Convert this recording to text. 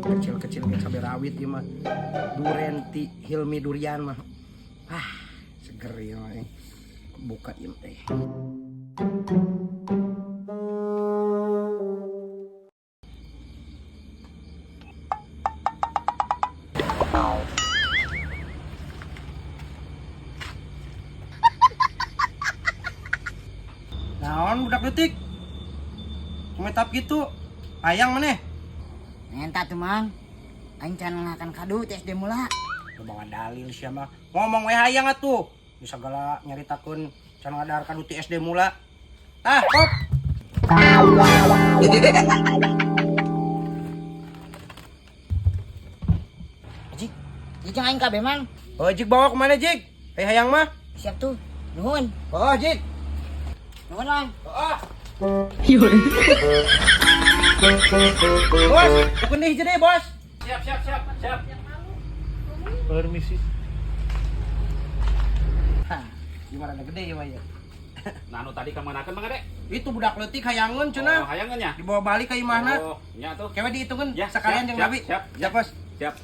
Kecil-kecil kayak cabai rawit ieu mah. Duren ti Hilmi durian mah. Ah, seger ieu mah. Buka ieu teh. Naon budak leutik? Kumetap gitu. Hayang maneh? Menta tuh, Mang. Aing can ngakan kadu ti SD mula. Lu bawa dalil sia mah. Ngomong we hayang atuh. Bisa segala nyaritakeun can ngadahar kadu ti SD mula. Tah, pop. Jik, jik aing kabeh, Mang. Oh, Jik bawa kemana, Jik? Hey, hayang mah. Siap tuh. Nuhun. Oh, Jik. Nuhun, Mang. Oh. Bos, bukan deh jadi, Bos. Siap, siap, siap, siap. Permisi. Hah, gimana ada gede ya, Pak ya? Nah, anu tadi kamanakeun Mang Ade? Itu budak leutik hayangeun Oh, cenah. hayangeun nya. Dibawa balik ke imahna. Oh, nya tuh. Kewe dihitungkeun Ya, sekalian siap, jeung siap, Nabi. siap. Ya, Bos. Siap.